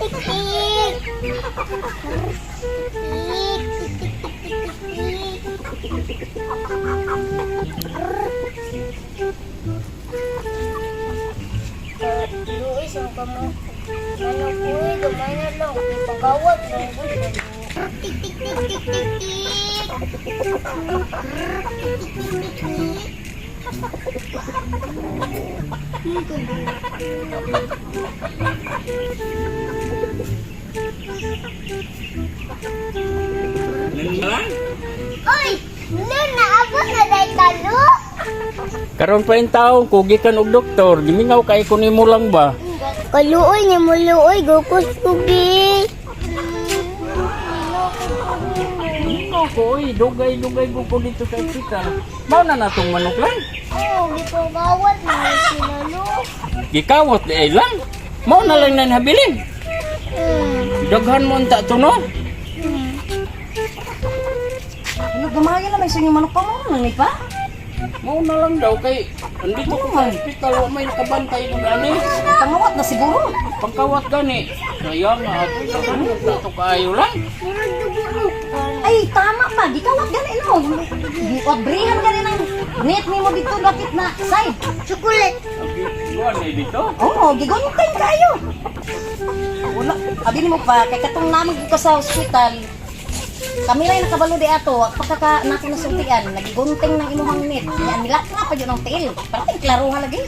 Tik tik. Tik tik tik tik tik tik. Luis, ang kamo. Manok ko eh, gamay na lang. Ipagawat lang ko. Tik tik tik tik tik tik. Tik tik tik tik. Lang? Oy! Lo, naabot na dahil talo? Karon pa yung taong ko gikan og doktor, gimingaw kay ko nimo lang ba? Kaluoy niya mo luoy, gukos kubi. Gimingaw ko oy, dugay-dugay ko ko dito sa ospital. Mao na natong manok lang. Oo, gipagawat na sila lo. Gikawat di ay lang. Mao na lang nan habilin. Daghan mo unta to no. Ano, gamaya na may sa inyong manok pa mo, nang pa? Mao na lang daw kay andito ko sa ospital wa may nakabantay ko gani. Pangawat na siguro. Pangkawat gani. Kaya nga ato daghan mo unta to kaayo lang. Murag dugo no. Ay, tama pa. Gikawat gani no. Giwabrihan gani ng net nimo dito dakit na side. Chocolate. Kuan ay dito. Oo, gigunteng kayo. Wala, abi nimo pa kay katong namig ko sa ospital. Kami lang nakabalo di ato, pagkaka nako nasultian, nagigunteng ng imuhang net. Nya nila pa jud ang tiil. Parating klaruha lagi.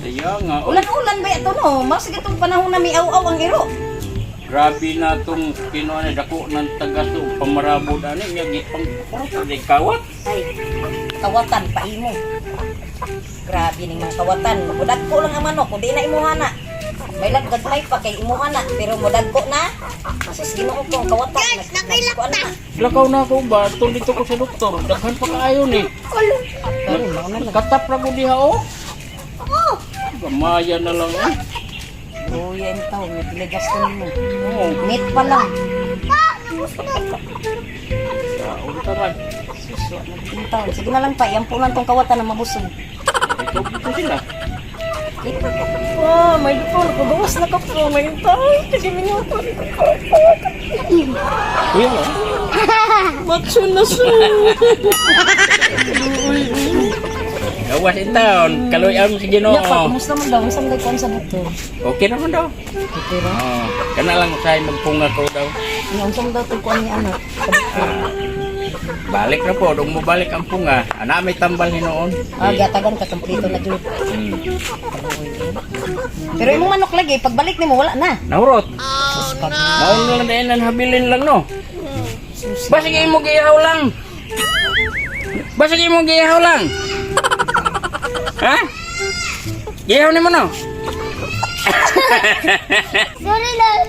Kaya nga oy. Ulan-ulan ba ito no? Mas gitong panahon na miaw-aw ang iro. Grabe na tong kinuha na dako ng tagaso pamarabod ani nya gipang puro di kawat. Ay, kawatan paimo. Grabe ning mga kawatan. Mudagko lang ang manok, kung di na imuha na. May laggagmay pa kay imuha na, pero mudagko na. Masus Ginoo ko ang kawatan. Guys, nakilak na. Lakaw na ako ba tol dito ko sa doktor. Daghan pa kaayo ni. Pero mao na lang. Katap ra ko diha oh. Oh! Gamaya na lang eh. Luya in taon, may piligas ko nimo. Oo. Net pa lang. Pa! Nabusnog! Saon ta man. Suso, in taon. Sige na lang pa, yan po lang tong kawatan na mabusog. Ito dito sila. Oh, may doktor, kugawas na ka po, may taon. Kasi minuto. Kuya oh. Macho na siya. Gawas in town. Kaluy-an mo sa Ginoo. Nya pa, kumusta man daw? Unsa man day kuan sa doktor? Okay naman daw. Okay ra. Oo. Kana lang usahay magpunga ko daw. Nya unsa man daw tong kuan ni anak? Sa doktor. Balik na po, dong mo balik ang punga. Ana may tambal hinuon. Ah, gatagan ka kompleto na jud. Pero imong manok lagi pagbalik nimo wala na. Nahurot. Oh, no. Maon na lang dahil ang habilin lang no. Basig imo gihaw lang. Basig imo gihaw lang. Ha? Gihaw nimo no? Sorry lang.